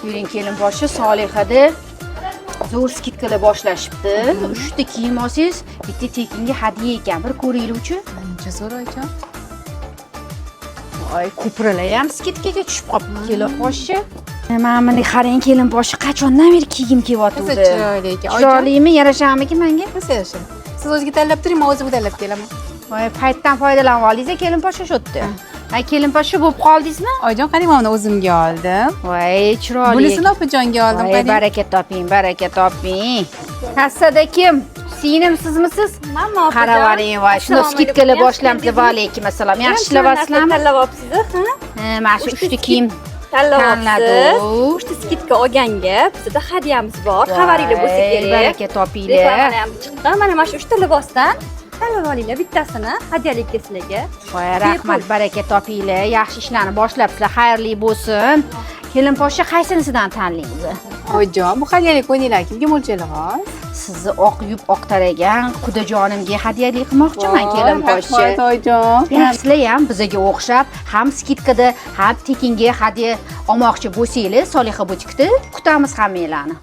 Yuring, kelinposhsha, Solihada zo'r скидка lar boshlashibdi. Uchta kiyim olsangiz, bitta tekinga hadya ekan. Bir ko'ringlarchi. Ancha zo'r, oyijon. Voy, ko'pralar ham скидка ga tushib qolibdi, kelinposhsha. Mana buni qarang, kelinposhsha, qachondan beri kiygim kelyotgandi. Rosa chiroyli ekan, oyijon. Chiroylimi, yarashamiki menga? Rosa yarashadi. Siz o'ziga tanlab turing, men o'zimga tanlab kelaman. Voy, paytdan foydalanib oldingiz, kelinposhsha, shu yerda. Ay, kelinposhsha, bo'lib qoldingizmi? Oyijon, qarang, mana buni o'zimga oldim. Voy, chiroyli. Bunisini opajonga oldim, Voy, qarang. Baraka toping, baraka toping. Kassada kim? Singlim, sizmisiz? Manmi, opajon? Qaravaring, voy, shunda Assalomu скидка lar alaykum. boshlabdi. Va alaykum assalom. Yaxshi ishlayapsizlarmi? Tanlab olibsiz, ha? Ha, mana shu uchta kiyim Tanlab tanladim. olibsiz. Uchta скидка olganga bizda hadyamiz bor. Xabaringlar bo'lsa Voy, kerak. baraka topinglar. Reklamalar ham chiqqan. Mana shu uchta libosdan tanlab olinglar bittasini hadyalikka sizlarga. Voy, rahmat, baraka topinglar. Yaxshi ishlarni boshlabsizlar, xayrli bo'lsin. Kelinposhsha, qaysinisidan tanlaymiz? Oyijon, bu hadyalik ko'ylaklar kimga mo'ljalag'on? Sizni oq yub oq taragan qudajonimga hadyalik qilmoqchiman, kelinposhsha. Rahmat, oyijon. Sizlar ham bizaga o'xshab ham скидка da, ham tekinga hadya olmoqchi bo'lsanglar, Soliha butikda kutamiz hammanglarni.